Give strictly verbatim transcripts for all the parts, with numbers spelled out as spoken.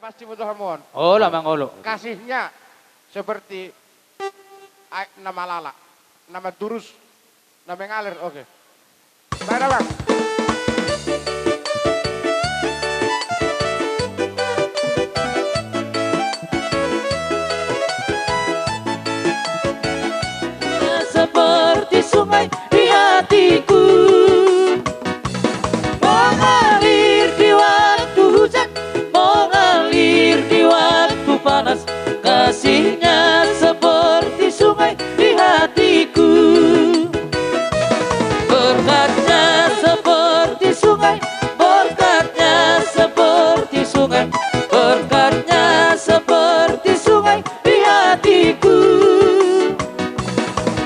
Pasti butuh hamu on. Olo, Amang, olo. Kasihnya seperti aek na malala, na mandurus, na mengalir, oke. Baik, Amang. Seperti sungai di hatiku. Mengalir di waktu hujan, mengalir di waktu panas, kasihnya seperti sungai di hatiku. Berkatnya seperti sungai, berkatnya seperti sungai, berkatnya seperti sungai di hatiku.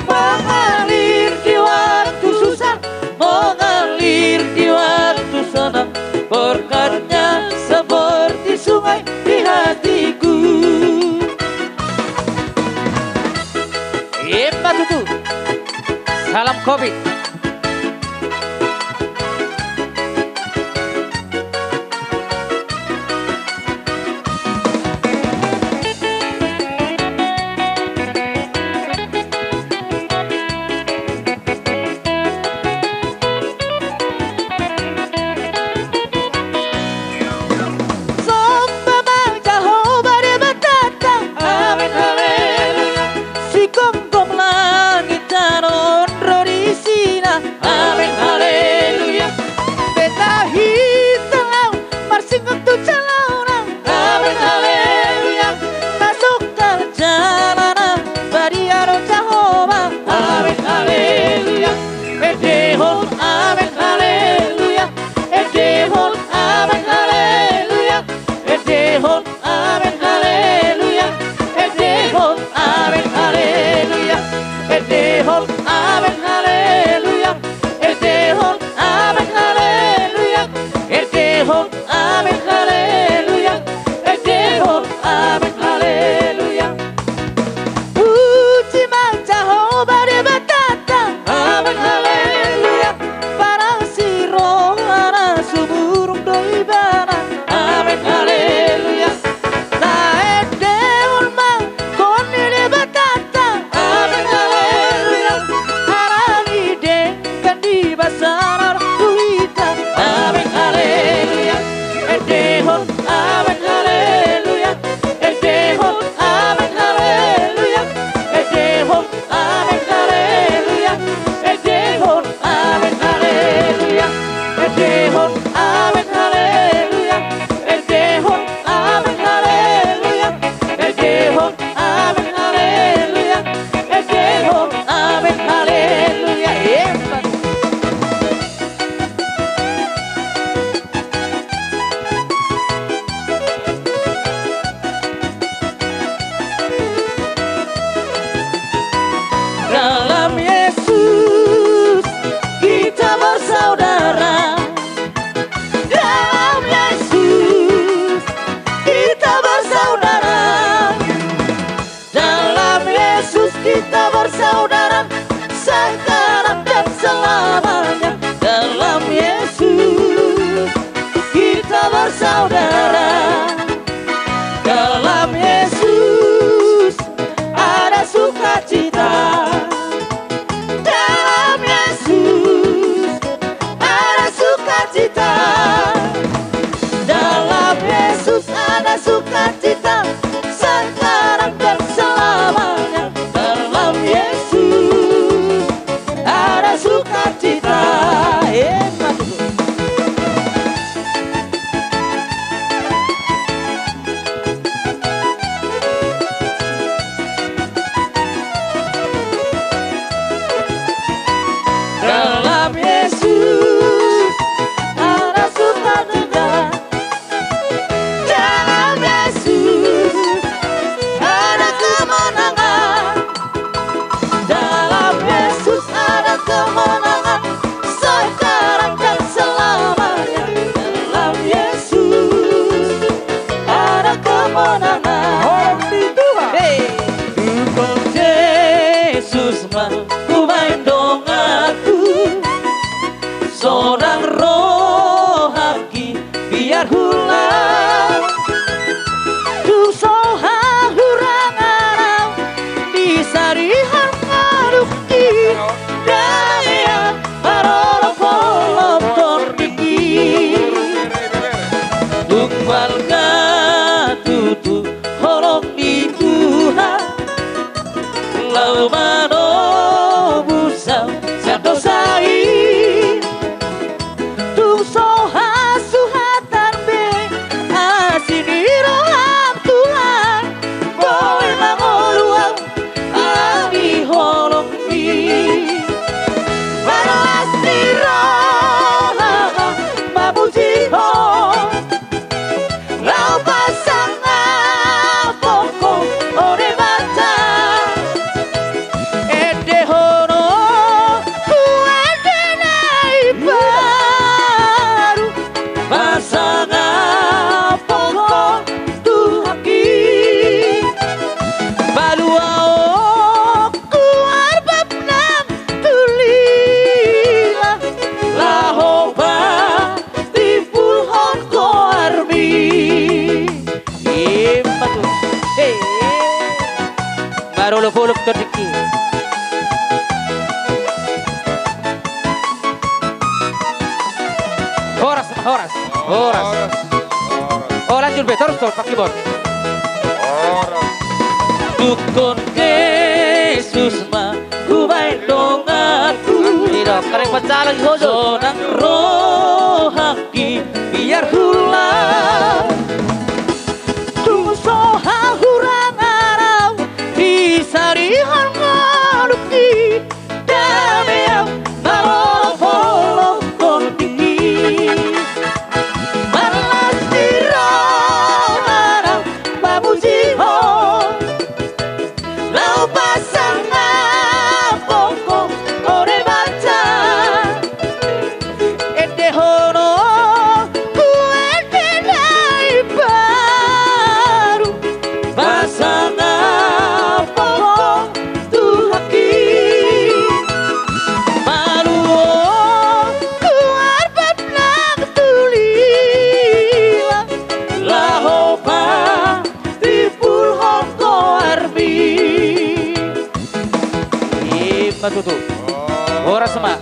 Mengalir di waktu susah, mengalir di waktu senang, berkatnya seperti sungai di hatiku. Ima tutu. Salam covid. Somba ma Jahowa Debatanta. Amen, haleluya. Sigomgom langit tano on ro di isina. Amen, haleluya. Beta hita laho marsingot tu jalaonna. Amen, haleluya. Na songkal jalana badia do Jahowa. Amen, haleluya. Endehon amen, haleluya. Endehon amen, haleluya. Endehon amen, haleluya. Endehon amen, haleluya. Endehon amen, haleluya. Endehon amen, haleluya. Endehon amen, haleluya. Endehon amen, haleluya. Puji ma Jahowa Debatanta. Amen, haleluya. Barang si rohana sumurung do ibana. Amen, haleluya. Taendehon ma goar ni Debatanta. Amen, haleluya. Alani denggan di basana tu hita. Amen, haleluya. Endehon amen, haleluya. Endehon amen, haleluya. Endehon amen, haleluya. Endehon amen, haleluya. Endehon amen, haleluya. Endehon amen, haleluya. Endehon amen, haleluya. Endehon amen, haleluya. Empat. Dalam Yesus kita bersaudara. Dalam Yesus kita bersaudara. Dalam Yesus kita bersaudara, sekarang dan selamanya. Dalam Yesus kita bersaudara. Dalam Yesus ada sukacita. Dalam Yesus ada sukacita. Dalam Yesus ada sukacita. Sekarang dan selamanya. Dalam Yesus ada sukacita. Empat. Dalam Yesus ada sukacita. Dalam Yesus ada kemenangan. Dalam Yesus ada kemenangan, sekarang dan selamanya. Dalam Yesus ada kemenangan. Hormat di Tuhan. Hei. Dukung Jesus ma hubaen donganku. Sonang rohangki biar hulang. Angka tutu holong ni Tuhan, laho manobus au sian dosa i. Tung so hasuhatan be asi ni roham Tuhan, boi mangolu au alani holongmi. Marlas ni roha mamuji Ho, laho pasangapon Ho, o Debata. Endehononku ende na imbaru, pasangapon Ho Tuhanki. Paluaonku arbab nang tu lila, laho patimbulhon goarmi. Ima tutu. He. Marolopolop tondingki. Horas ma, horas. Horas. Horas. Horas. O, lanjut be, torus, torus, pakai bot. Horas. Dungkon Jesus ma hubaen donganku. Ido, kareng pancalon i hojo. Sonang rohangki biar hulang. Tung so hahurangan au, disadihon ngolungki. Dame au marolopolop tondingki. Marlas ni roha nang mamuji Ho, laho pasangapon Ho, o Debata. Endehononku ende na imbaru, pasangapon Ho Tuhanki. Paluaonku arbab nang tu lila, laho patimbulhon goarmi. Ima tutu. Horas ma.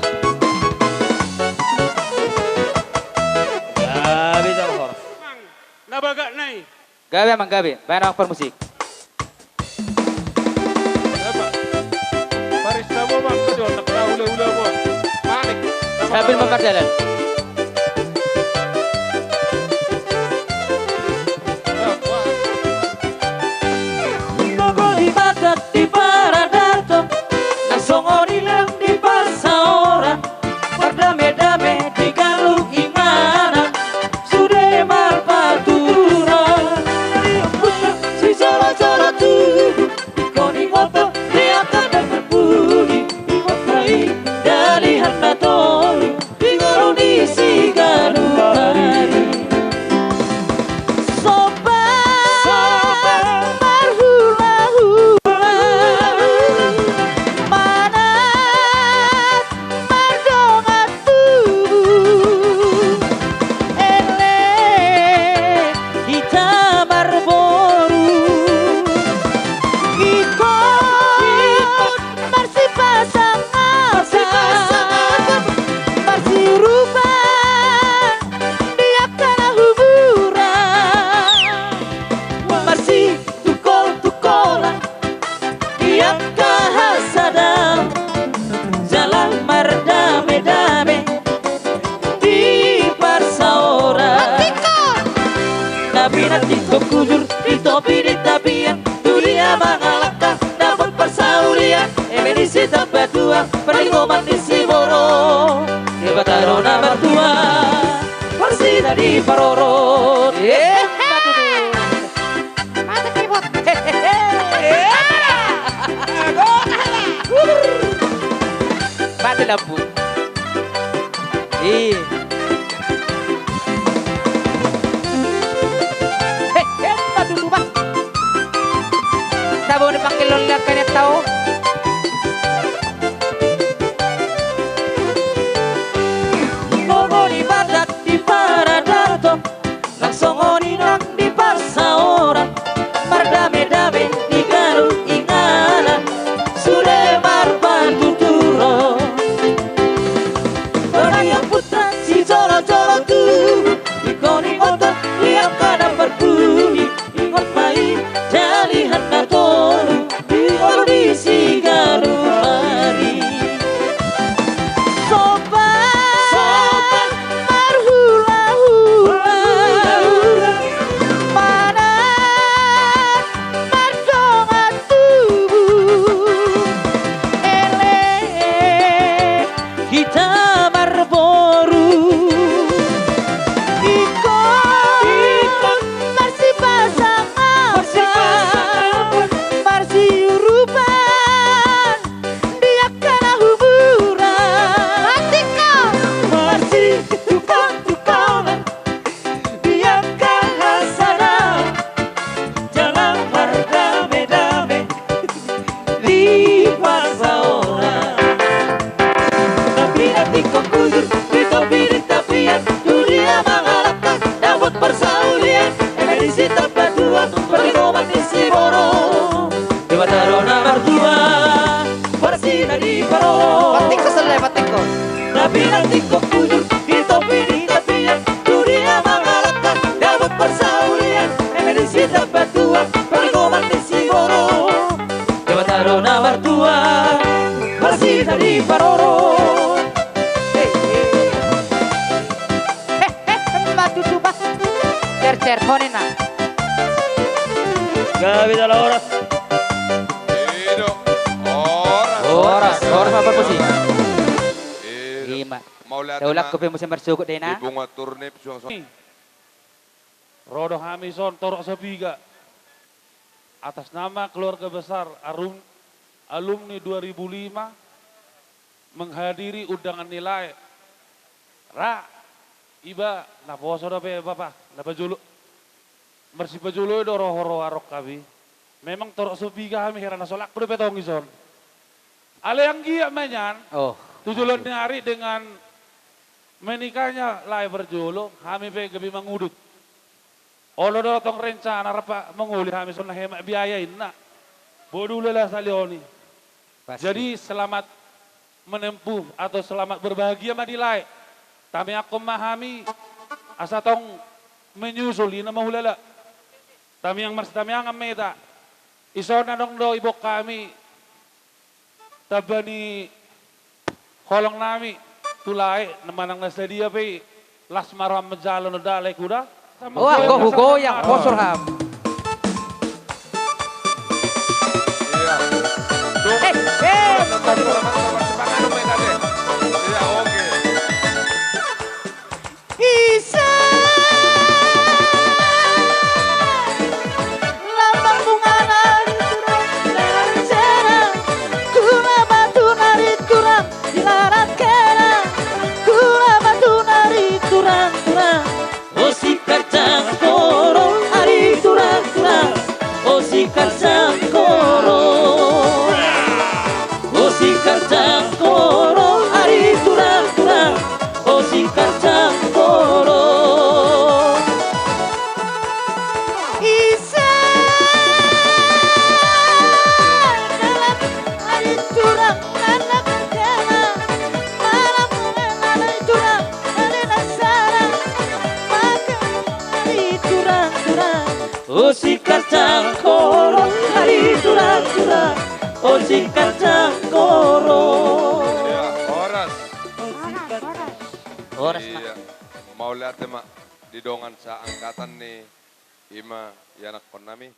Ya, bisa horas. Na bagak nai. Gabe, amang, gabe. Baen, amang parmusik. Apa? Paris na bo, amang, so di otak na hula-hula bo. Panik. Sambil mardalan. Songon i Batak di paradaton, na songon i nang di parsaoran. Mardame-dame di ganup inganan, sude marpatuturan. Di ompunta sijolo-jolo tubu, ingkon ingoton di angka dongan pudi, ingkon ma i dalihan na tolu di ngolu ni siganup ari. Somba, somba marhula-hula, manat mardongan tubu, ele hita marboru. Ingkon marsipasangap, marsiurupan di angka na humuran, marsitungkol-tungkolan di angka hasadaon, jala mardame-dame di parsaoran. Na pinantikhon hujur di topi di tapian, tu dia mangalangka dapot parsaulian, eme ni sitambatua, parlinggoman ni siborok, Debata do na martua, parsida diparorot. Eh, mate keyboard. Mate lampu. Ih. He, he, tatutupan. Tabo ni pangkilon lihat kanya tahu. Songon i Batak di paradaton, nang songon i nang di parsaoran, mardame-dame di ganup inganan, sude marpatuturan. Songon i ompunta sijolo-jolo tubu, ingkon ingoton di angka na Bujur di topi di tapian, tu dia mangalangka, dapot parsaulian, eme di si Tambatua, pargoman di si Goro. Debata do na martua, marsita di paroro. Hei, hei. Hei, hei, hei, matutu bah. Cer, cer, honi na. Gabe jala horas. Ido. Horas. Horas, horas ma parpusi. Ido. Ima. Mauliate ma. Daulakku pe muse marsogot da ina. Di punguan Turnip suang so. Ro do hami son Toruk Sopiga. Atas nama keluarga besar Arum-, alumni dua ribu lima menghadiri undangan ni lae. Ra, iba, na poso dope bapa, na pajolo. Marsipajolo do roha-roha ro hami. Memang Toruk Sopiga hami, hera na solangku dope tong i son. Alai anggiat ma nian. Oh. Tu joloan ni ari dengan menikahnya lae parjolo, hami pe gabe mangudut. Olo do tong rencana rap mangoli hami son na hemat biaya inna. Bodo ulala salion i. Pasti. Jadi selamat menempuh atau selamat berbahagia ma di lae. Tangiangkon ma hami asa tong menyusul inna ma hulala. Tangiang marsitangiangan ma hita. Ison adong do iboan hami tamba ni holong nami tu lae, na manang na sadia pe i, las ma roham manjalo na dalai kuda. Wah, go hugoyang, posor ham. Iya. Eh, eh. Iya, oke. Ise lambang bungana di turang, di laran serang, guna batu na di turang, di laran kerang, guna batu na di turang, turang. O si karjang koro ari turang, turang. O si karjang koro. O si karjang koro ari turang, turang. O si karjang koro. Ise dalan ari turang, anak kena. Malam ari turang, ari nasara. Makan ari turang, turang. O si karjang koro, ari turang, turang. O si karjang koro. Iya, horas. Horas, horas. Horas, Mak. Iya. Mauliate ma di dongan saangkatan ni ima ianakkon nami.